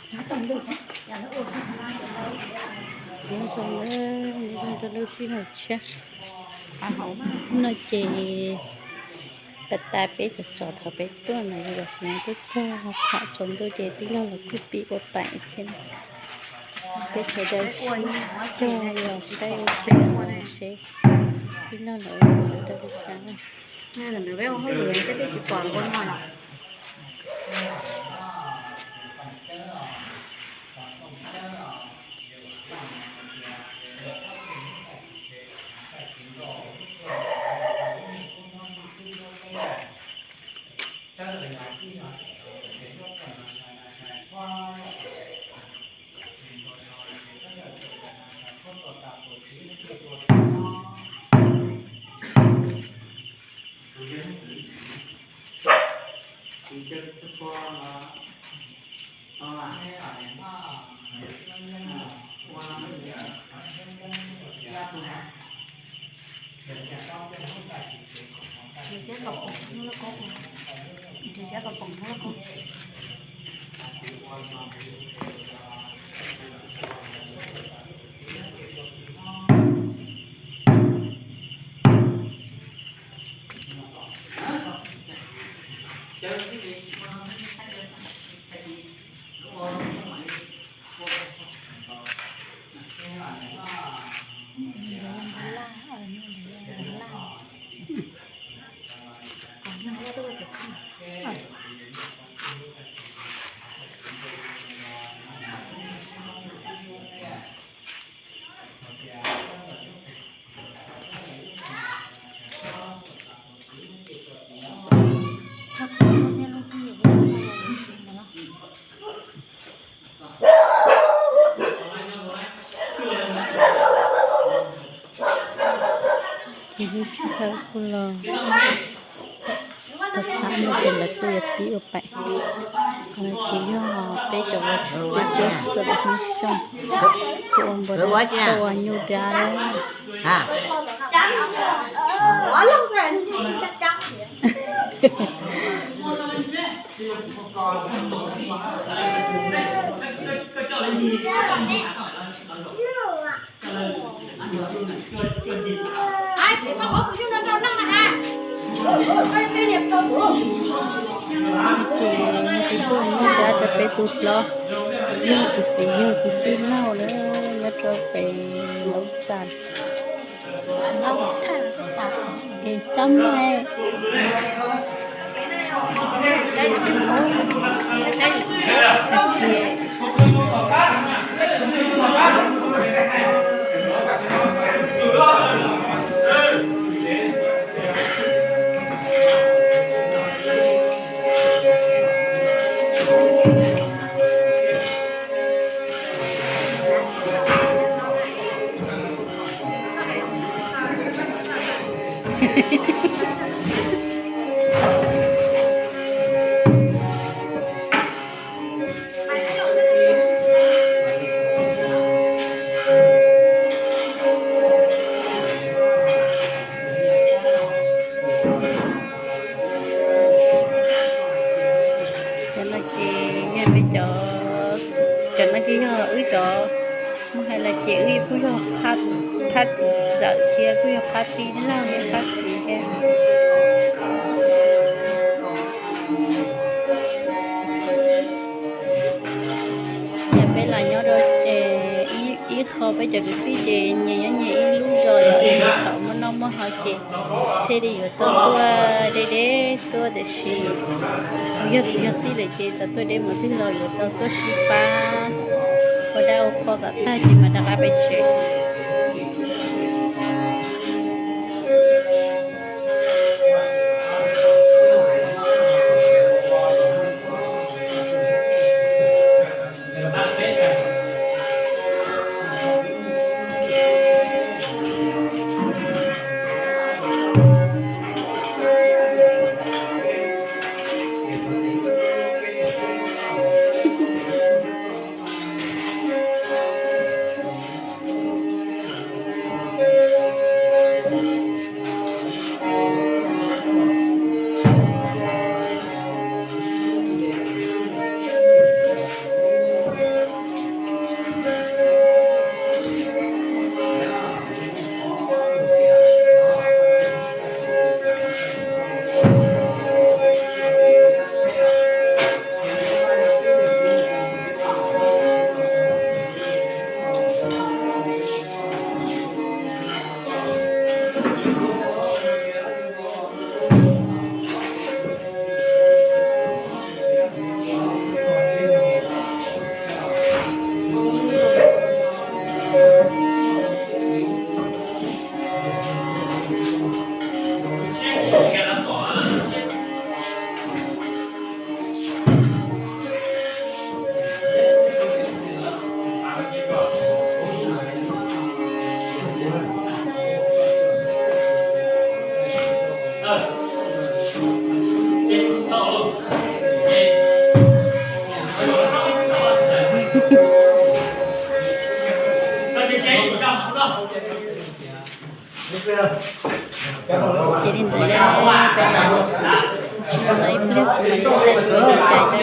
Nyob zoo na, nyob zoo rau lub sij hawm tshiab. Hnub no ces pas tas peb cov tsov thaum peb tuaj no los sis no twb txog tham tsaus ntuj ces tij laug los kuj pib ua paim thiab. Peb sawv daws sib cog los saib ua ke seb tij laug los ua rau li cas na. Ces lub sij hawm kuj los tau tham no ces lawv kuj yuav pib ua paim. Qhov no ces yog peb cov ua peb cov xav hnub xyoo kuj ua npua dab kuj ua nyuj dab. Ces kuv tuaj nyuj dab rau peb tus hlob, yog kuv txiv yawg kuv tij laug na, nyob rau pem Lauj Xas. Es tab meeg. Cov no ces yog peb cov, cov no ces yog wb cov, muab hais los ces wb kuj yog phab txiv ntxawm thiab kuj yog phab tij laug thiab phab txiv thiab. Yog peb los nyob rau ces ib qho peb cov kwv tij ces nyias nyob nyias ib lub zos, yog thaum muaj noj muaj haus ces thiaj li yuav tau tuaj deb deb tuaj, tiam sis yog kwv yog tij lawm ces txawm tuaj deb mus twg los yuav tau tuaj sib pab ua dab ua qhua kom tag ces mam rov qab pem tsev. Ces li ntawd na, tsis muaj ib pliag kuv mam li thaij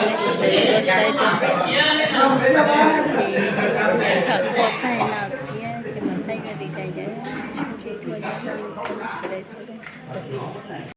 dua li cas rau nej sawv daws tau saib rau. Ces tham txog thaij no thiab ces mam thaij dua li cas ces sib ntsib dua rau nej sawv daws txhua leej txhua tus.